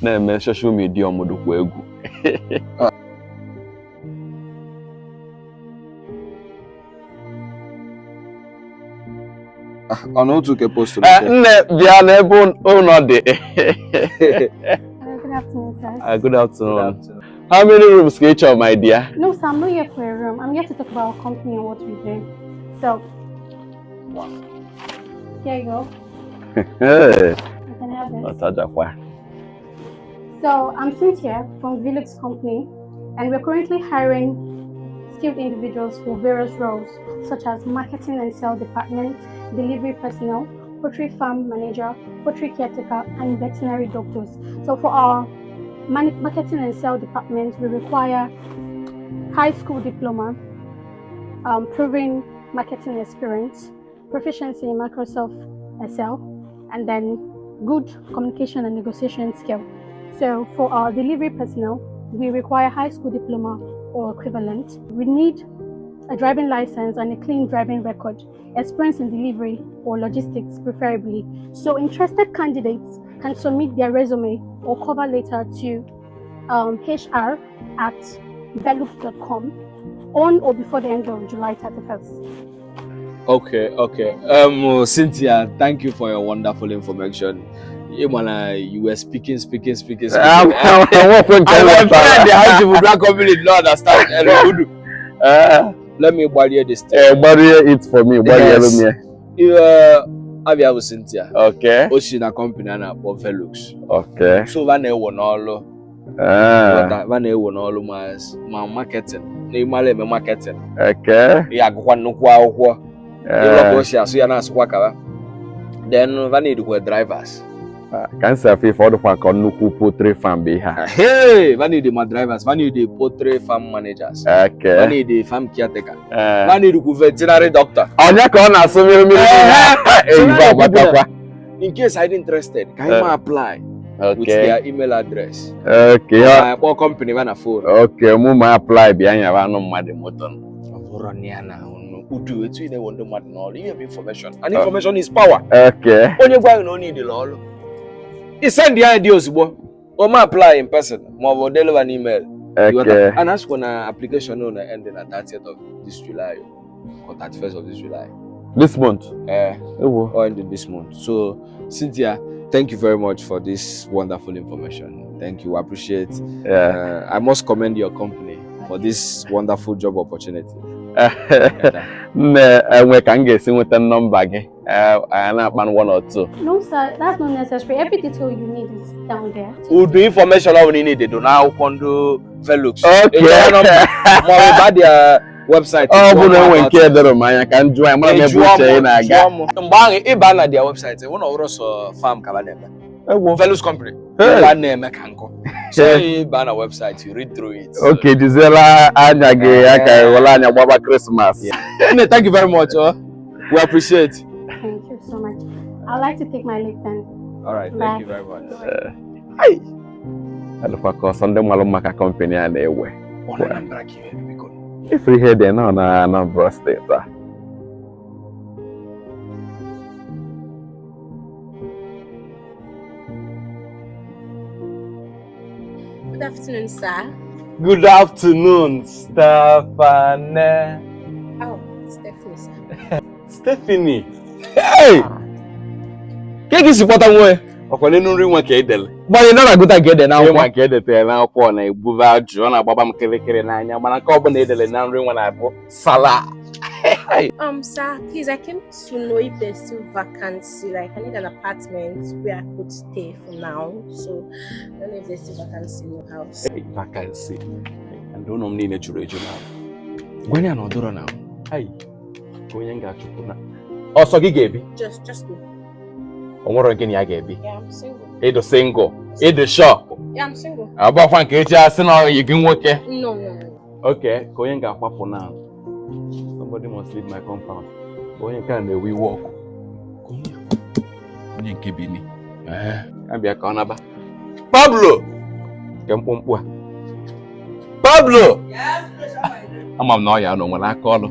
Na-eme social media ọmụdụkwa egwu. Ọ na otu ke postụrụ Eh, nke? Nne, bịa n'ebe ụlọ dị. Hello, good afternoon, sir. Good afternoon. How many rooms ka ị chọrọ, my dear? No, sir, I'm not here for a room. I'm here to talk about our company and what we do. So, here you go. Hey, You can have this. ọtajakwa. So, I'm Cynthia from Velux Company, and we're currently hiring skilled individuals for various roles such as marketing and sales department, delivery personnel, poultry farm manager, poultry caretaker, and veterinary doctors. So, for our marketing and sales department, we require high school diploma, proven marketing experience, proficiency in Microsoft Excel, and then good communication and negotiation skill. So for our delivery personnel, we require high school diploma or equivalent. We need a driving license and a clean driving record, experience in delivery or logistics preferably. So interested candidates can submit their resume or cover letter to hr@velux.com on or before the end of July 31st. Okay. Cynthia, thank you for your wonderful information. You wanna, you were speaking, speaking, speaking, speaking. Nwekwe nke And my nghọtara. friend, the high chief Black company did not understand. Hello, Udu. Eh, Let me gbarie this thing. eh, gbarie it for me, gbarielu m ya. Abịa bụ Cynthia. Okay. O si na company a na-akpọ Velux. Okay. So va na-ewo n'ọlụ. Ah, Va na-ewo n'ọlụ ma ma marketing. Na ịmara eme marketing. okay. Ya agụkwa nnukwu akwụkwọ. Ịlọ ka Eh, o si asụ ya na-asụkwa kaba. Then va need drivers. Ka m si afụ ife, ọ dịkwa ka nnukwu poultry farm bụ ihe a. Hey, va need ma drivers, va need poultry farm managers. Va Okay. need farm caretaker. Eh. Va need veterinary doctor. Onye ka ọ na-asụ mmiri mmiri? Eh, Eyibo agbatakwa. In case I'm interested, can you apply with Okay. their email address? Okay. Kpọọ company va na phone. Okay, mụ ma apply bịa nyaba anụ mmadụ moto. Ọ bụrụ na ya na unu udu etu ị na-ewe ndị mmadụ n'ọrụ, ihe bụ information. And information is power. Okay. Onye gwa gị na ọ niile ọrụ. I send ya dị ozugbo. O ma apply in person ma ọ bụ deliver an email. Okay. And as for na application no na end na 30th of this July or 31st of this July. This month. Eh, Ewo. or end this month. So, Cynthia, thank you very much for this wonderful information. Thank you. I appreciate. Yeah. I must commend your company for this wonderful job opportunity. Nne, enwe ka m ga-esi nweta nọmba gị. Eh, anyị na-akpa one or two. No, sir, that's not necessary. Every detail you need is down there. Udu information ọ bụla ị need do n'akwụkwọ ndị Velux. Okay. Ị chọrọ nọmba, ma ọ bụ ba their website. Ọ bụ na enwe nke doro m anya ka m jụọ ya, mara m ebe uche ị na-aga. Mgbe ahụ ịba na their website, hụ na ọ bụrụ sọ farm ka ba na-eme. Ewo. Velux company. Hey. Ba na-eme ka nkụ. So ịba na website, you read through it. Okay, jiziela anya gị ya ka ị were anya gbaba Christmas. Nne, thank you very much. Oh. We appreciate. Thank you so much. I'd like to take my leave then. All right, Bye. thank you very much. Adịkwa ka ọsọ ndị malụ maka company a na-ewe. Ọ na Anambra ka ihe biko. Ife ihe dị nọ na Anambra steeti a. Good afternoon, sir. Good afternoon, Stephanie. Oh, Stephanie, sir. Stephanie. Hey! Ke ka isi kpọta nwa? Ọkwa n'elu nri nwa ka edele. Gbanye na na-agụta nke ede Nri n'akwụkwọ. nwa ka edetere n'akwụkwọ na-ebube ajụ, ọ na-agbaba m kịrịkịrị n'anya, mana nke ọbụla edele na nri nwa na-abụ sala. Sir, please, I came to know if there's still vacancy. Like, I need an apartment where I could stay for now. So, I don't know if there's still vacancy in your house. Vacancy. And ụlọ m niile juru eju na. Gwa ya na ọ dọrọ na. Ai, ka onye m ga-achụpụ na. Ọsọ gị ga-ebi. Just me. O nwere gị na ya ga-ebi. Yeah, I'm single. Ịdụ single, ịdụ sure. Yeah, I'm single. Agbakwa nke echi asị na ọyị gị nwoke. No, no, no. Okay, ka onye m ga-akwapụ na. Somebody must leave my compound. Ka onye nke a na-ewe iwe ọkụ. Ka onye nke Bini. Ya bịa ka ọ naba. Pablo! Nke mkpụmkpụ a. Pablo! Ama m na ọ ya nọ nwere aka ọlụ.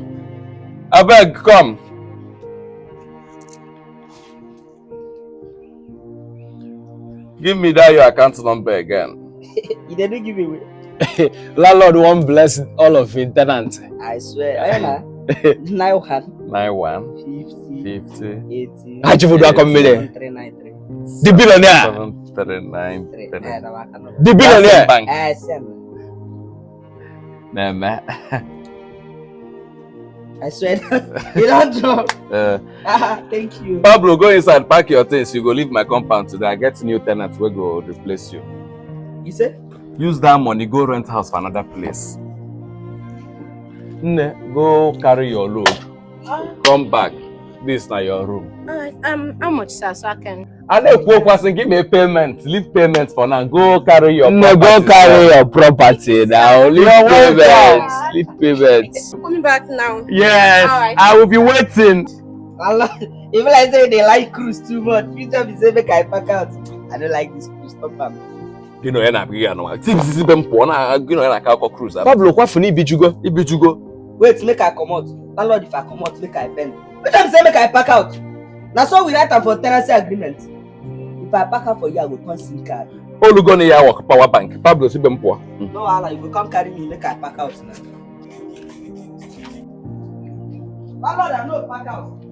Abeg, come. Give me that your account number again. You dey do give away. Landlord wan bless all of him tenants. I swear. Oya na. 91 91 50 50 80 Achibudu akọ mmiri. 393. The billionaire. 7 3 9 3. 3. Eh, na my account number. The billionaire. Bank. Eh, send. Na-eme. I swear. You don't drop. Ah, thank you. Pablo, go inside, pack your things. You go leave my compound today. I get new tenant wey go replace you. You say? Use that money, go rent house for another place. Nne, go carry your load. Come back. This na your room. All right. How much, sir? So I can. A na-ekwu okwu asị gị mee payment. Leave payment for now. Go carry your No, go properties. carry your property now. Leave You're payment. welcome. Leave payment. I'm coming back now. Yes, All right. I will be waiting. Allah, even like say they like cruise too much. You just be say make I pack out. I don't like this cruise. Stop am. Gị na onye na-abịa ya n'ụwa. Tips be m pụọ na gị na onye na-aka akọ cruise. Pablo kwafu n'ibijugo. Ibijugo. Wait, make I comot. Landlord, if I comot, make I bend. You just be say make I pack out. Na so we write am for tenancy agreement. If I pack out for you, I go turn SIM card. Olugo na ya work power bank. Pablo si be m pụọ. No wahala, you go come carry me, make I pack out now. Landlord, I no pack out.